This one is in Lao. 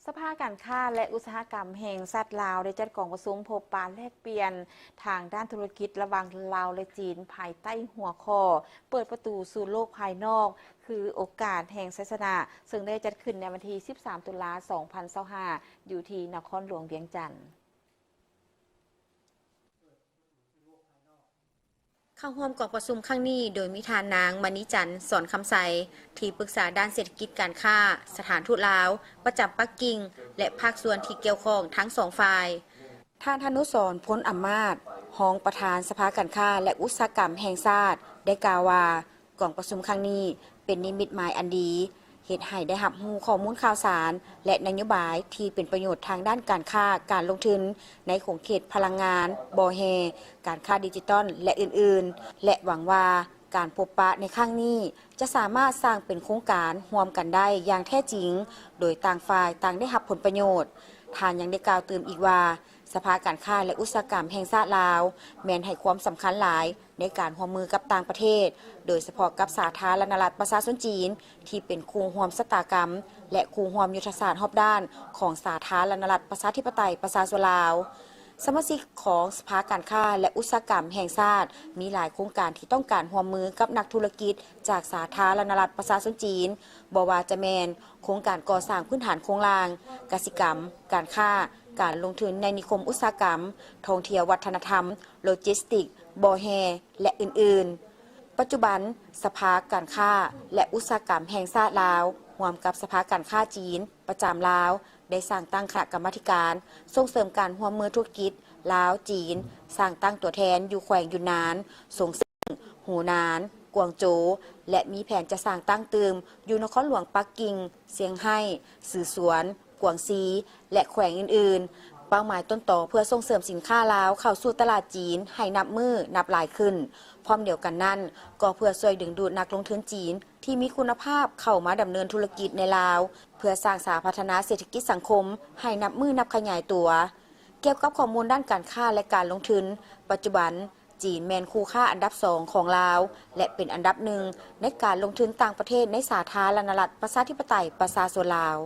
ສະພາການຄ້າ ແລະ ອຸດສາຫະກຳແຫ່ງຊາດລາວ ໄດ້ຈັດກອງປະຊຸມພົບປະແລກປ່ຽນທາງດ້ານທຸລະກິດລະຫວ່າງລາວ ແລະ ຈີນ ພາຍໃຕ້ຫົວຂໍ້ ເປີດປະຕູສູ່ໂລກພາຍນອກ ຄືໂອກາດແຫ່ງໄຊຊະນະ, ເຊິ່ງໄດ້ຈັດຂຶ້ນໃນວັນທີສິບສາມ ຕຸລາ ສອງພັນຊາວຫ້າ ຢູ່ທີ່ນະຄອນຫຼວງວຽງຈັນ. ເຂົ້າຮ່ວມກອງປະຊຸມຄັ້ງນີ້ ໂດຍມີທ່ານນາງ ມະນີຈັນ ສອນຄຳໄຊ ທີ່ປຶກສາດ້ານເສດຖະກິດການຄ້າ ສະຖານທູດລາວ ປະຈຳປັກກິ່ງ ແລະ ພາກສ່ວນທີ່ກ່ຽວຂ້ອງທັງສອງຝ່າຍ. ທ່ານ ທະນຸສອນ ພົນອຳມາດ ຮອງປະທານສະພາການຄ້າ ແລະ ອຸດສາຫະກຳແຫ່ງຊາດ ໄດ້ກ່າວວ່າ ກອງປະຊຸມຄັ້ງນີ້ເປັນນິມິດໝາຍອັນດີ ເຮັດໃຫ້ໄດ້ຮັບຮູ້ຂໍ້ມູນຂ່າວສານ ແລະ ນະໂຍບາຍທີ່ເປັນປະໂຫຍດທາງດ້ານການຄ້າ, ການລົງທຶນໃນຂົງເຂດພະລັງງານ, ບໍ່ແຮ່, ການຄ້າດິຈິຕອນ ແລະ ອື່ນໆ ແລະ ຫວັງວ່າການພົບປະໃນຄັ້ງນີ້ຈະສາມາດສ້າງເປັນໂຄງການຮ່ວມກັນໄດ້ຢ່າງແທ້ຈິງ, ໂດຍຕ່າງຝ່າຍຕ່າງໄດ້ຮັບຜົນປະໂຫຍດ. ທ່ານຍັງໄດ້ກ່າວຕື່ມອີກວ່າ ສະພາການຄ້າ ແລະ ອຸດສາຫະກຳແຫ່ງຊາດລາວ ແມ່ນໃຫ້ຄວາມສຳຄັນຫຼາຍ ໃນການຮ່ວມມືກັບຕ່າງປະເທດ, ໂດຍສະເພາະກັບສາທາລະນະລັດປະຊາຊົນຈີນ ທີ່ເປັນຄູ່ຮ່ວມຊະຕາກຳ ແລະ ຄູ່ຮ່ວມຍຸດທະສາດຮອບດ້ານຂອງສາທາລະນະລັດປະຊາທິປະໄຕປະຊາຊົນລາວ. ສະມາຊິກຂອງສະພາການຄ້າ ແລະ ອຸດສາຫະກຳແຫ່ງຊາດ ມີຫຼາຍໂຄງການທີ່ຕ້ອງການຮ່ວມມືກັບນັກທຸລະກິດຈາກສາທາລະນະລັດປະຊາຊົນຈີນ, ບໍ່ວ່າຈະແມ່ນໂຄງການກໍ່ສ້າງພື້ນຖານໂຄງລ່າງ, ກະສິກຳ, ການຄ້າ, ການລົງທຶນໃນນິຄົມອຸດສາຫະກຳ, ທ່ອງທ່ຽວວັດທະນະທຳ, ໂລຈິສຕິກ, ບໍ່ແຮ່ ແລະ ອື່ນໆ. ປັດຈຸບັນ ສະພາການຄ້າ ແລະ ອຸດສາຫະກຳແຫ່ງຊາດລາວ ຮ່ວມກັບສະພາການຄ້າຈີນປະຈຳລາວ ໄດ້ສ້າງຕັ້ງຄະນະກຳມາທິການສົ່ງເສີມການຮ່ວມມືທຸລະກິດລາວ-ຈີນ, ສ້າງຕັ້ງຕົວແທນຢູ່ແຂວງຢຸນນານ, ສົງເຊິງ, ຫູນານ, ກວາງໂຈ ແລະ ມີແຜນຈະສ້າງຕັ້ງຕື່ມຢູ່ນະຄອນຫຼວງປັກກິ່ງ, ຊຽງໄຮ້, ຊື່ສວນ, ກວາງຊີ ແລະ ແຂວງອື່ນໆ. ເປົ້າໝາຍຕົ້ນຕໍເພື່ອສົ່ງເສີມສິນຄ້າລາວເຂົ້າສູ່ຕະຫຼາດຈີນໃຫ້ນັບມື້ນັບຫຼາຍຂຶ້ນ. ພ້ອມດຽວກັນນັ້ນ, ກໍເພື່ອຊ່ວຍດຶງດູດນັກລົງທຶນຈີນທີ່ມີຄຸນນະພາບເຂົ້າມາດຳເນີນທຸລະກິດໃນລາວ, ເພື່ອສ້າງສາພັດທະນາເສດຖະກິດສັງຄົມໃຫ້ນັບມື້ນັບຂະຫຍາຍຕົວ. ກ່ຽວກັບຂໍ້ມູນດ້ານການຄ້າ ແລະ ການລົງທຶນ, ປັດຈຸບັນ ຈີນແມ່ນຄູ່ຄ້າອັນດັບສອງຂອງລາວ ແລະ ເປັນອັນດັບໜຶ່ງໃນການລົງທຶນຕ່າງປະເທດໃນສາທາລະນະລັດປະຊາທິປະໄຕປະຊາຊົນລາວ.